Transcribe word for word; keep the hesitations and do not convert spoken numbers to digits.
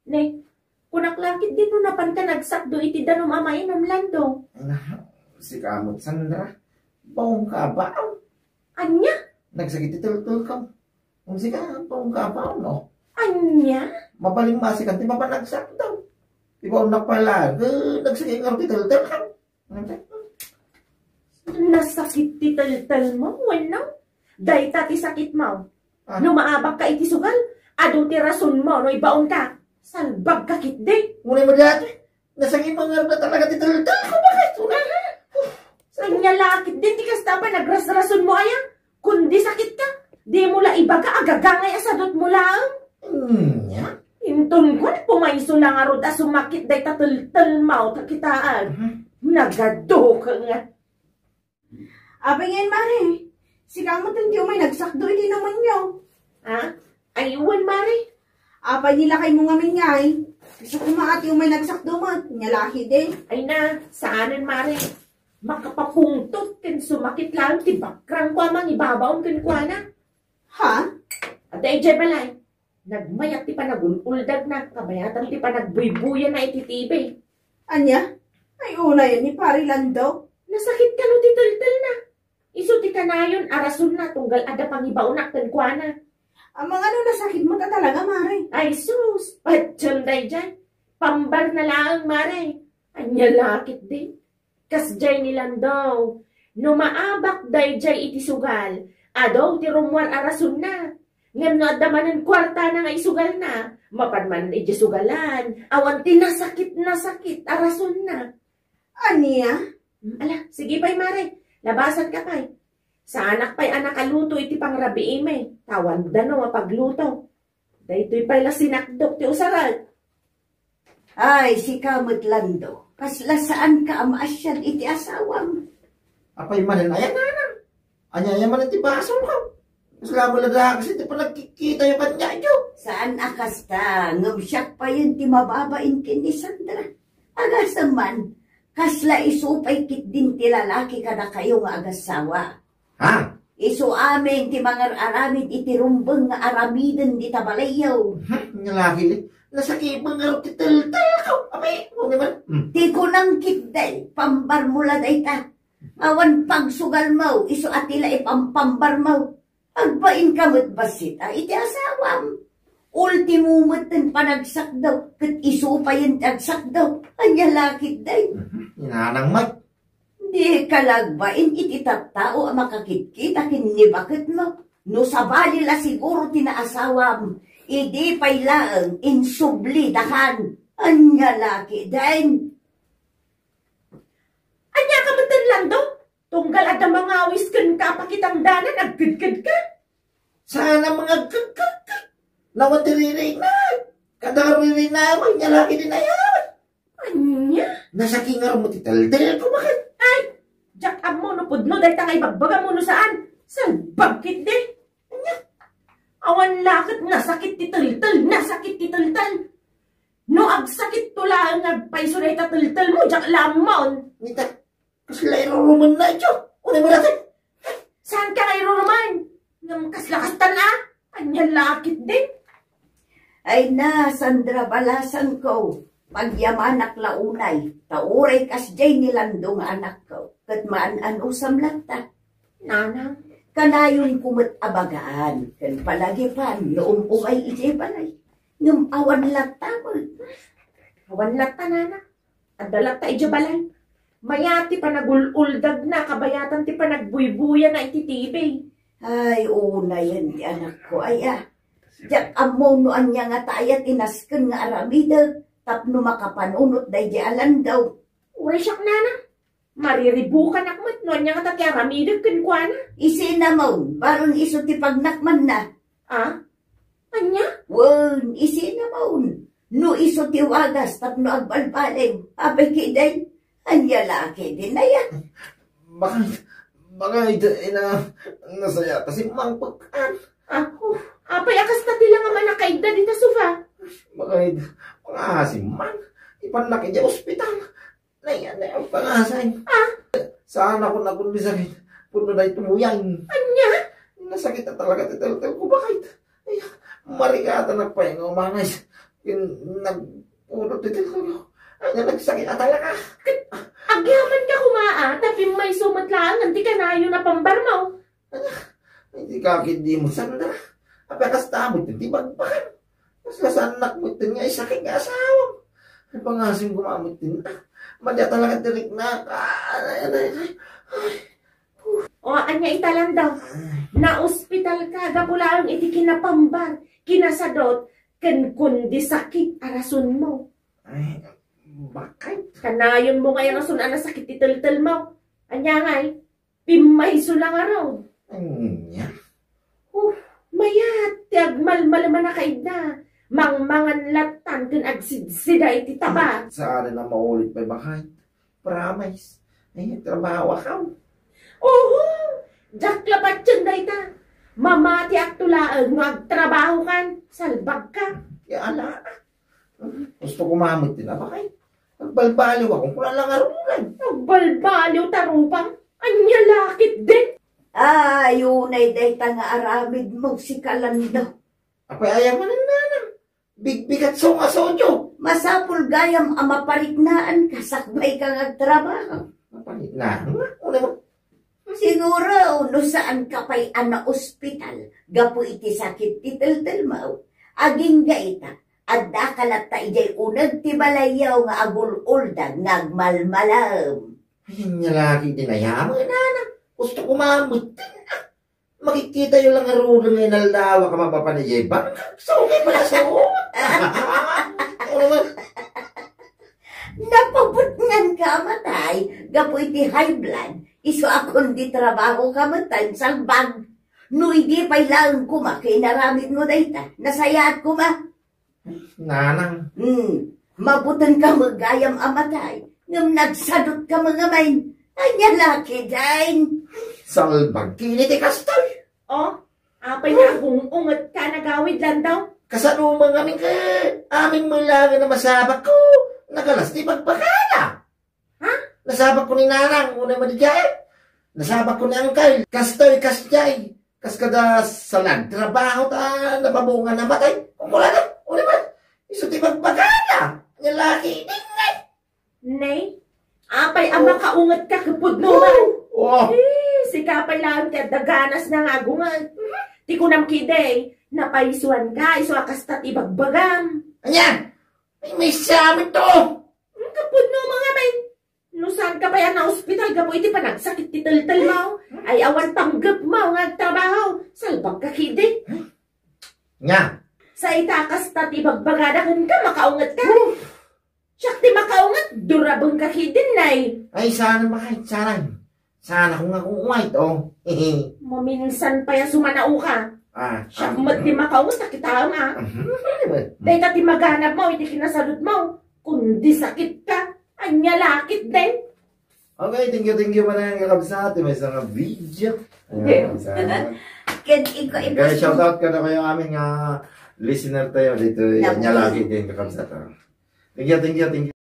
Ne, kunak lakit di no napanka nagsakdo iti danum a mainum, Lando. Ala, sika met, Sandra. Baonka a baon. Ania? Nagsakit ti teltelko. Wen sika, baonka a baon, no? Ania? Mabalin masikan ti mapan nagsakdo. Ti baonnak pay laeng, eh, nagsakit ngarud ti teltelko. Nasakit ti teltelmo, wenno? Dayta ti sakitmo. Ah. No maabakka iti sugal, adu ti rasonmo no ibaonka. Salbagka ketdi. Unay met daytoy. Nasakit man ngarud talaga ti teltelko, baket. Unay. Ania la ketdi ti kasta a panagrasrasonmo aya? Kundi sakitka, dimo la ibaga a gagangay a sadutmo laeng. Ania? Inton kuan, pumayso la ngarud a sumakit dayta teltelmo ta kitaen. Mhm. Nagadukel nga. Apay ngayen, Mare? Sika met ti umay nagsakdo iti inumenyo. Ha? Ay, wen, Mare. Apay ni lakaymo ngamin ngay? Isu koma ti umay nagsakdo met, nia la ketdi. Ay na, saanen, Mare. Makapapungtot ken sumakit laeng ti bakrangko a mangibabaon kenkuana. Ha? Adda idiay balay. Nagmayat ti panagul-uldagna, kabayatan ti panagbuybuyana iti T V. Ania? Ay, unay ni Pari Lando? Nasakit kano ti teltelna. Isu ti kanayon a rasonna tunggal adda pangibaonak kenkuana. Amangan no nasakit met a talaga, Mare? Ay, sus! Patiem daydiay. Pambarna laeng, Mare. Ania la ketdi? Kasdiay ni Lando, no maabak daydiay iti sugal, adu ti rummuar a rasonna. Ngem no adda manen kuartana nga isugalna, mapan manen idiay sugalan, awan ti nasakit-nasakit a rasonna. Ania? Hmm, ala, sige pay, Mare. Labasanka pay. Saanak pay a nakaluto iti pangrabiimi, ta awan dano a pagluto. Daytoy pay la sinakdok ti usarek. Ay, sika met, Lando, kasla saanka a maasian iti asawam. Apay manen aya, nanang? Ania aya manen ti basolko? Kasla met la dakes iti panagkikkitayo kaniayo. Saan a kasta, ngem siak payen ti mababain ken ni Sandra. Agasem man, kasla isu pay ketdin ti lalaki kadakayo nga agassawa. Ha? Isu amin ti mangar-aramid iti rumbeng nga aramiden dita balayyo. Hmm, nga laki ni. Nasakit man ngarud ti teltelko. Apay, o, di ba? Hmm. Ti kunam ketdi, pambarmo la dayta. Awan pagsugalmo, isu a ti la ipampambarmo. Agbainka met bassit a iti asawam. Ultimo met ti panagsakdo, ket isu payen ti agsakdo. Ania la ketdi? Mhm. Inanang met. Dika la agbain iti tattao a makakitkita ken ni baketmo. No sabali la siguro ti naasawam, idi pay laeng insubli dakan. Ania la ketdi? Ania ka met, Lando? Tunggal adda mangawis kenka a pakitangdanan, agkedkedka? Saan a mangagkedkedka? Nawan ti ririna. Kada ririna, ania la ketdi aya? Ania? Nasakit ngarud ti teltelko, baket. Ay, diak ammo no pudno dayta nga ibagbagam wenno saan. Salbag ketdi. Ania? Awan la ket nasakit ti teltel, nasakit ti teltel. No agsakitto laeng nga agpayso dayta teltelmo, diak la ammon. Nita, kasla irurumenna, idiay. Unay met dayta. Saanka nga irurumen? Ngem kasla kastan a? Ania la ketdi? Ay na, Sandra, balasanko. Pagyamanak la unay, ta uray kasdiay ni Lando nga anakko, ket maan-anusam latta. Nanang? Kanayonko met a bagaan, ken palagipan no um-umay idiay balay. Ngem awan latta met. Awan latta, Nanang. Adda latta idiay balay. Mayat ti panagul-uldagna, kabayatan ti panagbuybuyana iti T V. Ay, unayen ti anakko aya. Diak ammo no ania ngata aya ti nasken nga aramidek tapno makapanunot daydi a Lando. Uray siak, Nanang. Mariribukanak met no ania ngata ti aramidek kenkuana. Isinamon, bareng isu ti pagnakmanna. Ah? Ania? Wen, isinamon. No isu ti wagas tapno agbalbaliw. Apay ketdi? Ania la ketdi aya? Bakit? Bakit, ina, nasaya ta si Mang Pagkan? Ako, apay a kasta ti la nga manakaidda dita sofa? Bakit? Mangasim man. Ipannak idiay ospital. Nay, nay, ang pangasay. Ah? Saan ako nagundisakit? Puno na ito muyang. Anya? Nasakit na talaga ti teltelko, bakit? Ay, marigatan na pa yung umangas. Ken nagpudot ti tiltulmo. Ania, nagsakit a talaga. Agyaman ka koma, a, ta pimmayso met laeng ti kanayon a pambarmo. Ania, ay, di ka ketdi mo, Sandra. Apay, kasta met ti bagbagam. Mas lasannak met nga isakit nga asawam. Ay, pangasim ko met ti na. Madi a talaga ti riknak. Ay, ay, ay, ay. O, ania ita, Landong? Naospital ka gapu laeng iti kinapambar, kinasadot, ken kundi sakit a rasonmo. Ay, bakit? Kanayonmo nga rason a nasakit ti teltelmo. Ania ngay? Pimmayso la ngarud. Ania? Huh, mayat ti agmalmaleman a kaidna. Mangmangan lattan ken agsidsida iti taba. Saan a maulit pay, baket? Promise. Ay, trabaho ako. Oho! Diak la patien dayta. Mamatiakto laeng no agtrabahokan. Salbagka. Ya, ala. Gusto ko mamit din, abakay. Agbalbaliw ako, kuna lang arunan. Agbalbaliw ta rupam. Ania la ketdi? Ay, unay dayta nga aramidmo, sika, Landong. Apay, aya manen, nanang. Bigbigat so nga sodyo. Masapul gayam a mapariknaanka sakbay ka nga agtrabaho. Mapariknaan nga? Una mo? Siguro, no saan ka pay a naospital gapu iti sakit ti teltelmo, agingga ita, adda ka latta idiay uneg ti balayyo nga agul-uldag nga agmalmalem. Ay, ania la ketdi, nanang. Gusto ko mamit din. Makikitayo lang ngaruden nga inaldawa ka mapapan idiay bangkak. So, okay pala, so. Ano naman? Napabutnganka a matay gapu iti high blood, isu a kundi trabahoka met ta insalbag. No idi pay laeng koma ket inaramidmo dayta, nasayaat koma. Nanang. Hmm. Mabutenka met gayam a matay, ngem nagsadutka met ngamin. Ania la ketdin? Salbag ketdi ti kastoy. O, apay nga agung-ungetka, nagawid, Landong? Kasano met ngamin ket amin met laeng a masabakko, nagalas ti bagbagana. Ha? Nasabakko ni nanang, unay madi diay. Nasabakko ni angkel, kastoy, kasdiay. Kas kada sa nagtrabaho ta napabunga namatay. Kung wala na, uli ba? Isu ti bagbagana. Ania la ketdin, eh. Nay, apay a makaungetka ket pudno man. Oh. Eh, sika pay laeng ti adda ganasna nga agunget. Ti kunam ketdi, napaysuanka, isu a kasta ti bagbagam. Ania? Ay, maysa met to. Hmm, ket pudno met ngamin. No saanka pay a naospital gapu iti panagsakit ti teltelmo, ay awan panggepmo nga agtrabaho, salbagka ketdi. Ania? Sa ita a kasta ti bagbagada kenka, makaungetka. Huh. Siak ti makaunget, durabenka ketdin, nay. Ay, saan, baket, saan? Saan ako nga kukuwait, oh. Maminsan pay a sumanaoka. Ah, siak ah, met ti makaunget a kitaem, a. Mhm. Dayta ti maganabmo iti kinasadutmo. Kundi sakitka. Ania la ketdin? Okay, thank you, thank you manen, kakabsat, ti maysa nga video. Ayan, okay. Kakabsat. Ken iko, iko, okay, shout out kadakayo amin nga listener tayo dito. Ania la ketdin, kakabsat, ah. Thank you, thank you, thank you.